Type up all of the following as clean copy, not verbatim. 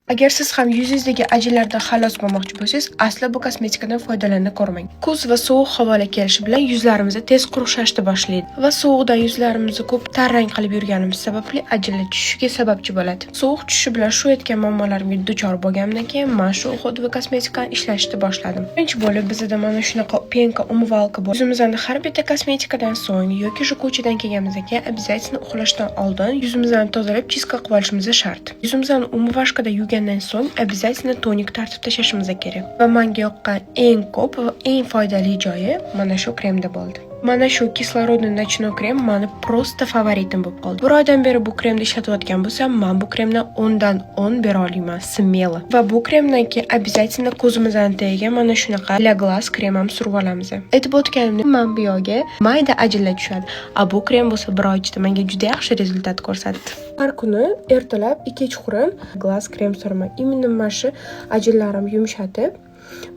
Agar siz ham yuzingizdagi ajinlardan xalos bo'lmoqchi bo'lsangiz, aslo bu kosmetikadan foydalana ko'rmang. Kuz va sovuq havolar kelishi bilan yuzlarimiz tez quruqshashni boshlaydi va sovuqdan yuzlarimizni ko'p tarang qilib yurganimiz sababli ajinlar tushishiga sababchi bo'ladi. Sovuq tushishi bilan shu aytgan muammolarimga duchor bo'lganimdan keyin man shu уходовый kosmetikani ishlashni boshladim. Birinchi bo'lib bizada mana shunaqa пенка умывалка bor. Yuzimizni har bitta kosmetikadan so'ng yoki shu ko'chadan kelganimizdan keyin, обязательно uxlashdan oldin yuzimizni tozalab, чистка qilib olishimiz shart. Yuzimizni умывашка da yuvgandan so'ng обязательно тоник tartib tashlashimiz kerak. Va menga yoqqan eng ko'p va eng foydali joyi mana shu kremda bo'ldi. Mana shu кислородный ночной krem mani просто favoritim bo'lib qoldi. Bir oydan beri bu kremni ishlatayotgan bo'lsam, man bu kremdan 10 dan 10 bera olaman, смело. Va bu kremdan keyin обязательно ko'zimizni tagiga mana shunaqa для глаз krem ham surib olamiz. Aytib o'tganimdek, man bu yoqga mayda ajinlar tushadi. А bu krem bo'lsa bir oy ichida menga juda yaxshi результат ko'rsatdi. Har kuni ertalab, kechqurun глаз krem suraman. Именно mana shu ajinlarim yumshatib,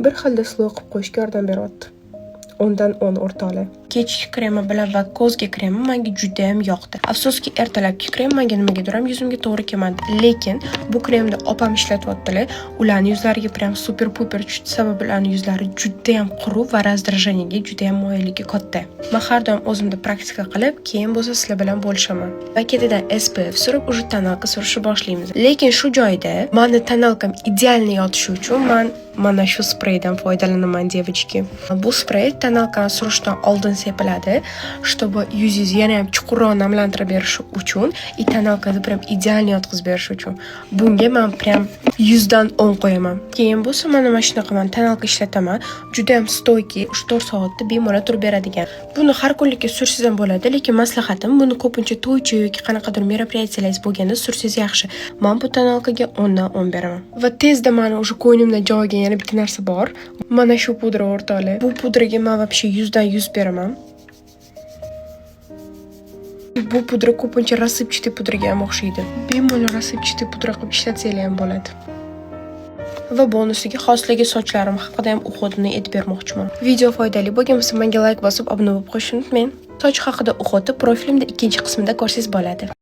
bir xilda слой qilib qo'yishga yordam beryapti. 10 dan 10, o'rtoqlar. Kechki kremi bilan va ko'zga kremi menga juda ham yoqdi. Afsuski, ertalabki krem menga nimagadir ham yuzimga to'g'ri kelmadi. Lekin bu kremni opam ishlatyaptilar. Ularning yuzlariga прям супер-пупер tushdi. Sababi ularning yuzlari juda ham quruq va раздражение ga juda ham moyilligi katta. Men har doim o'zimda praktika qilib, keyin bo'lsa sizlar bilan bo'lishaman. Va ketidan SPF surib, уже тоналка surishni boshlaymiz. Lekin shu joyda mani тоналка m идеальный yotishi uchun man mana shu spreydan foydalanaman, девочки. Bu sprey тоналка ni surishdan oldin sepiladi, чтобы yuzingizni yana ham chuqurroq namlantirib berishi uchun и тоналка ni прям идеально yotqizib berishi uchun. Bunga man прям 100 dan 10 qo'yaman. Keyin bo'lsa mana shunaqa man тоналка ishlataman. Juda ham стойкий, 3-4 soatda bemalol turib beradigan. Buni har kunlikka sursangiz ham bo'ladi, lekin maslahatim, buni ko'pincha to'ychi yoki qanaqadir мероприятия laringiz bo'lganda sursangiz yaxshi. Man bu тоналка ga 10 dan 10 beraman. Va tezda mani o'sha ko'nglimdan joy olgan yana bitta narsa bor. Mana shu pudra, o'rtoqlar. Bu pudraga man вообще 100 dan 100 beraman. Bu pudra ko'pincha рассыпчатый pudraga ham o'xshaydi. Bemalol рассыпчатый pudra qilib ishlatsanglar ham bo'ladi. Va bonusiga hozirgi sochlarim haqida ham уход ini aytib bermoqchiman. Video foydali bo'lgan bo'lsa, menga layk bosib, obuna bo'lib qo'yishni unutmang. Soch haqida уход ni profilimda ikkinchi qismida ko'rsangiz bo'ladi.